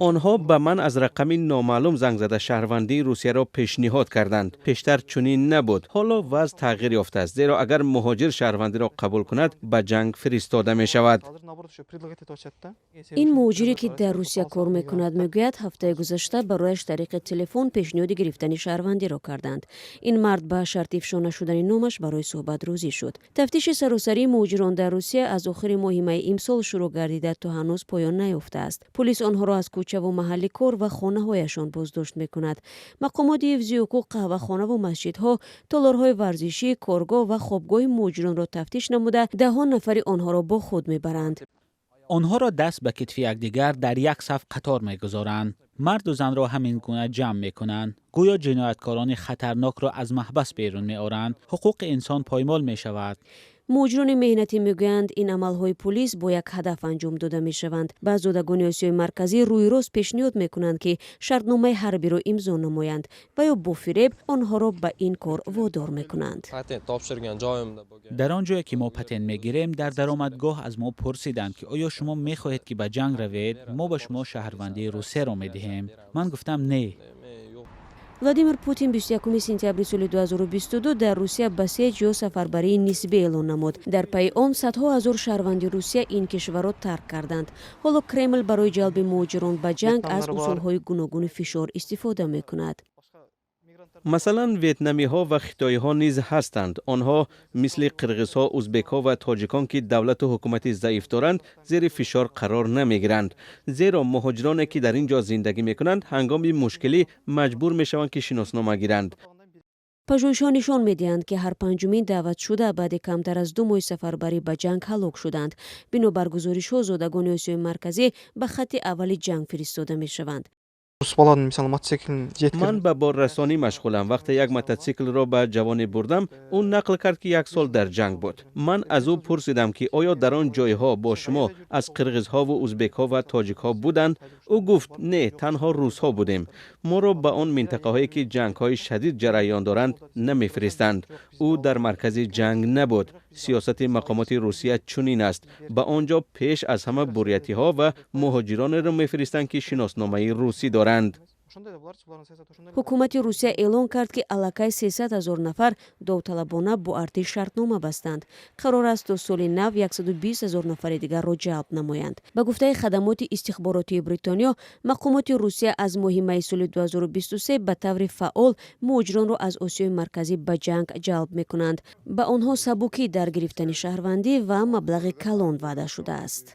Онҳо ба ман аз рақами номаълум занг зада, шаҳрвандии Русияро пешниҳод карданд. Пештар чунин набуд. Ҳоло вазъ тағйир ёфтааст, зеро агар муҳоҷир шаҳрвандиро қабул кунад, ба ҷанг фиристода мешавад. Ин муҳоҷире, ки дар Русия кор мекунад, мегӯяд, ҳафтаи гузашта барояш тариқи телефон пешниҳоди гирифтани шаҳрвандиро карданд. Ин мард ба шарти ифшо нашудани номаш барои суҳбат розӣ шуд. Тафтиши саросарии муҳоҷирон дар Русия аз охири моҳи майи имсол шурӯъ гардида, то ҳанӯз поён наёфтааст. Пулис онҳоро аз кӯчаву маҳалли кор ва хонаҳояшон боздошт мекунад. Мақомоти ҳифзи ҳуқуқ қаҳвахонаву масҷидҳо, толорҳои варзишӣ, коргоҳ ва хобгоҳи муҳоҷиронро тафтиш намуда, даҳҳо нафари онҳоро бо худ мебаранд. Онҳоро даст ба китфи якдигар дар як саф қатор мегузоранд. Марду занро ҳамин гуна ҷамъ мекунанд, гӯё ҷинояткорони хатарнокро аз маҳбас берун меоранд. Ҳуқуқи инсон поймол мешавад. Муҳоҷирони меҳнатӣ мегӯянд, ин амалҳои пулис бо як ҳадаф анҷом дода мешаванд. Ба зодагони Осиёи Марказӣ рӯи рост пешниҳод мекунанд, ки шартномаи ҳарбиро имзо намоянд ва ё бо фиреб онҳоро ба ин кор водор мекунанд. Дар он ҷое, ки мо патент мегирем, дар даромадгоҳ аз мо пурсиданд, ки оё шумо мехоҳед, ки ба ҷанг равед? Мо ба шумо шаҳрвандии Русияро медиҳем. Ман гуфтам: не. Владимир Путин 21 сентябри соли 2022 дар Русия басеҷ ё сафарбарии нисбӣ эълон намуд. Дар пайи он садҳо ҳазор шаҳрванди Русия ин кишварро тарк карданд. Ҳоло Кремл барои ҷалби муҳоҷирон ба ҷанг аз усулҳои гуногуни фишор истифода мекунад. Масалан, ветнамиҳо ва хитоиҳо низ ҳастанд. Онҳо мисли қирғизҳо, узбекҳо ва тоҷикон, ки давлату ҳукумати заиф доранд, зери фишор қарор намегиранд, зеро муҳоҷироне, ки дар ин ҷо зиндагӣ мекунанд, ҳангоми мушкилӣ маҷбур мешаванд, ки шиноснома гиранд. Пажӯҳишҳо нишон медиҳанд, ки ҳар панҷумин даъватшуда баъди камтар аз 2 моҳи сафарбарӣ ба ҷанг ҳалок шуданд. Бинобар гузоришҳо, зодагони Осиёи Марказӣ ба хатти аввали ҷанг фиристода мешаванд. Ман ба боррасонӣ машғулам. Вақте як мототсиклро ба ҷавоне бурдам, ӯ нақл кард, ки як сол дар ҷанг буд. Ман аз ӯ пурсидам, ки оё дар он ҷойҳо бо шумо аз қирғизҳову узбекҳо ва тоҷикҳо буданд? Ӯ гуфт: не, танҳо русҳо будем. Моро ба он минтақаҳое, ки ҷангҳои шадид ҷараён доранд, намефиристанд. Ӯ дар маркази ҷанг набуд. Сиёсати мақомоти Русия чунин аст: ба он ҷо пеш аз ҳама бурятиҳо ва муҳоҷиронеро мефиристанд, ки шиносномаи русӣ доранд. Ҳукумати Русия эълон кард, ки аллакай 300 ҳазор нафар довталабона бо артиш шартнома бастанд. Қарор аст, то соли нав 120 ҳазор нафари дигарро ҷалб намоянд. Ба гуфтаи хадамоти истихборотии Бритониё, мақомоти Русия аз моҳи майи соли 2023 ба таври фаъол муҳоҷиронро аз Осиёи Марказӣ ба ҷанг ҷалб мекунанд. Ба онҳо сабукӣ дар гирифтани шаҳрвандӣ ва маблағи калон ваъда шудааст.